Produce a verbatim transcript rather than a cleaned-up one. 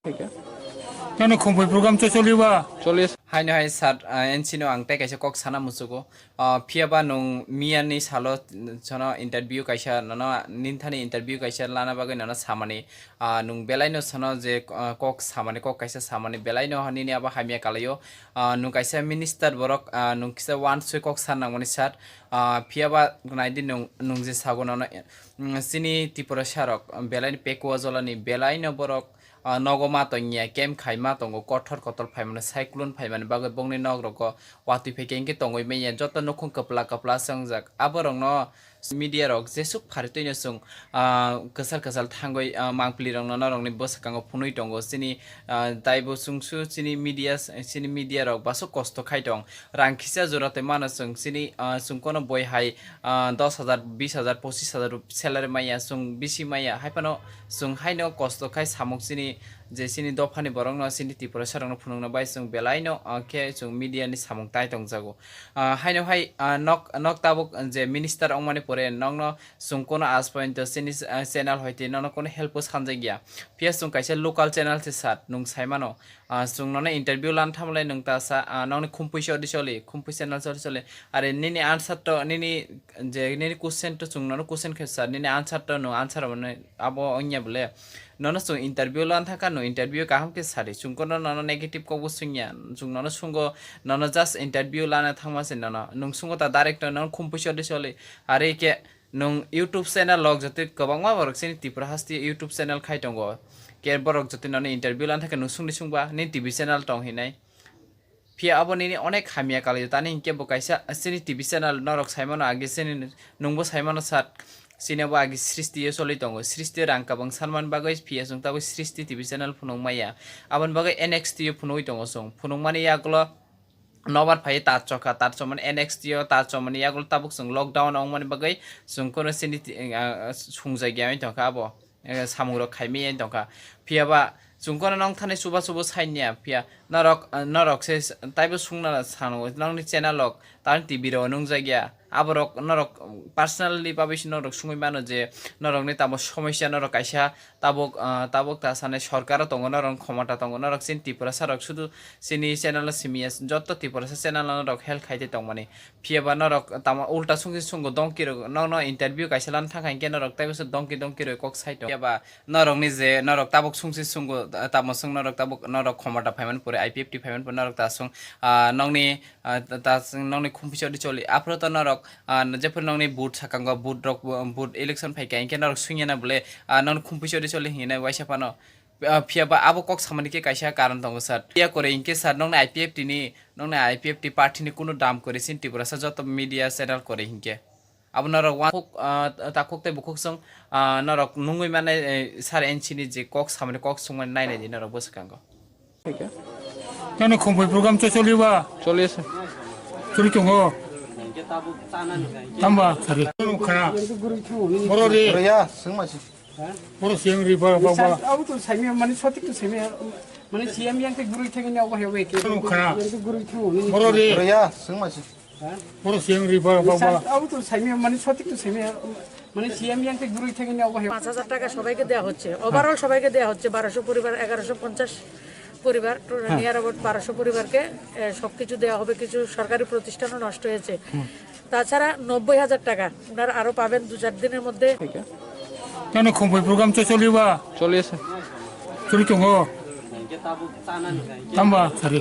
Nini khumpui program choliba? Choli. Haino hai sir, ah, N C no ang tei kaisa kok sana muchugo. Ah, phiya ba nwng miyani salo, mm, sono interview kaisa nono, ninthani interview kaisa lana bagwi nono samani, ah, nwng belaino sono je, ah, kok samani, kok kaisa samani belaino nini abo hamya kalaio. Ah, nwng kaisa minister borok, ah, nwng kisa wansui kok san nangmani sir. Ah, phiya ba naidi nwng, nwng je sago nono, mm, chini Tripura sarok, belaini pekuwa jolani belaino borok, ah, nogo ma tongya, camp khai ma tongo, kothor kotor phaimani, cyclone phaimani bagwi bongni nok rogo watwi phai khe tongwi manya, joto nukhung kwpla kwpla se wngjak. Abo rokno media rok jesuk phari twino chwng, ah, kwchal kwchal thangwi, ah, mangpili rokno norokni bwskango phunui tongo. Chini, ah, taibo chwngsu chini media, chini media rok basuk kosto khai tong. Rang kisa jora tei mano chwng chini, ah, chwng kono boi hai, ah, dos hajar, bis hajar, pochis hajar salary maya, chwng bisi maya, hai phano chwng haino kosto khai samung chini je chini dophani borokno, chini Tiprasa rokno phunukna bai chwng belaino, ah, khe chwng media ni samung tai tongjago. Ah, haino hai, ah, nok, nok tabuk je minister ongmani pore nokno chwng kono aaj porjonto chini, ah, channel hoite nono kono help o sanjakya. Phiya chwng kaisa local channel se sir, nwng saimano. Ah, chwng nono interview lan thamlai nwng ta sa, ah, nokni khumpui se odi choli, khumpui channel choli choli. Are nini answer to, nini je nini question to chwng nono question khe sir, nini answer to nwng answer mano abo wngya bole. Nono chwng interview lan thangkha, nwng interview kaham khe sadi. Chwng kono nono negative kok bo swngya, chwng nono sungo, nono just interview lana thangma se nono. Nwng sungo ta direct nono khumpui se odi choli. Are khe nwng YouTube channel log jotoi kwbangma borok chini Tripura haste YouTube channel khai tongo. Khe borok jotoi nono interview lan thangkhe nwng sungni sungba, nini T V channel tong hinai. Phiya abo nini onek hamya kalaio, tani hinkhe bo kaisa chini T V channel norok saimano age chini nwngbo saimano sat. Chini abo age srishti o choli tongo. Srishti o rang kabang sanmani bagwi phiya chwng tabuk srishti T V channel phunuk maya. Aboni bagwi N X T o phunugwi tongo chwng. Phunukmani yagulo nobar phai tar chokha, tar chomani N X T o tar chomani yagulo tabuk chwng lockdown ongmani bagwi chwng kono chini ti-, ah, sungjakya wng tongkha abo. Eh, samung rok khaimaya wng tongkha. Phiya ba chwng kono nong thani chuba chubo sainiya. Phiya norok, ah, norok se s-, taibo sungna sano nongni channel rok, tani T V rok nungjakya. Aborok norok personally publish norok sungwi mano je norokni tamo somosya norok kaisa tabuk, ah, tabuk ta sanai sorkaro tongo, norok khomota tongo, norok chini Tiprasa rok sudu chini channel o simiya, jotto Tiprasa channel o norok help khai tongmani. Phiya ba norok tamo ulta sungsi sungo dongki rok, nokno interview kaisa lan thangkha hinkhe norok taibo se dongki dongki rok kok sai tong. Phiya ba norokni je norok tabuk sungsi sungo, ah, tamo sung norok tabuk norok khomota phaimani pore I P F T phaimani pore norok ta sung, ah, nokni, ah, ta, ta sung nokni khumpi choli choli. Aphuru to norok, ah, jephuru nokni vote sakango vote rok, vote election phaikha hinkhe norok sungya na bole, ah, nokni khumpi choli choli hinwi waisa phano. Ah, phiya ba abo kok samani khe kaisa karon tongo sir. Phiya kore hinkhe sir nokni I P F T ni, nokni I P F T party ni kunu dam kore sin Tiprasa joto media channel kore hinkhe. Abo norok wa-, khuk, ah, takhuk tei bukhuk song, ah, norok nungwi mannai, eh, sir N C ni je kok samani kok sungmani nainai di norok bwskango. Nini khumpui program choliba? Choli ase. Choli tongo. Tamba sari. Khana. Boro re. Boro ya, sengma si. Boro seng ri ba ba ba. Abo to saimi mani sotik to saimi mani C M yang te gurui thangini obo hebo eke. Khana. Boro re. Boro ya, sengma si. Boro seng ri ba ba ba. Abo to saimi mani sotik to saimi mani C M yang te gurui thangini obo hebo. পাঁচ হাজার টাকা সবাইকে দেওয়া হচ্ছে, ওভারঅল সবাইকে দেওয়া হচ্ছে, বারোশো পরিবার, এগারোশো পঞ্চাশ পরিবার, নিয়ার অ্যাবাউট বারোশো পরিবারকে, এ, সবকিছু দেওয়া হবে, কিছু সরকারি প্রতিষ্ঠানও নষ্ট হয়েছে। তাছাড়া নব্বই হাজার টাকা ওনারা আরো পাবেন দু চার দিনের মধ্যে। Nini khumpui program choliba? Choli ase. Choli tongo. Tamba sari.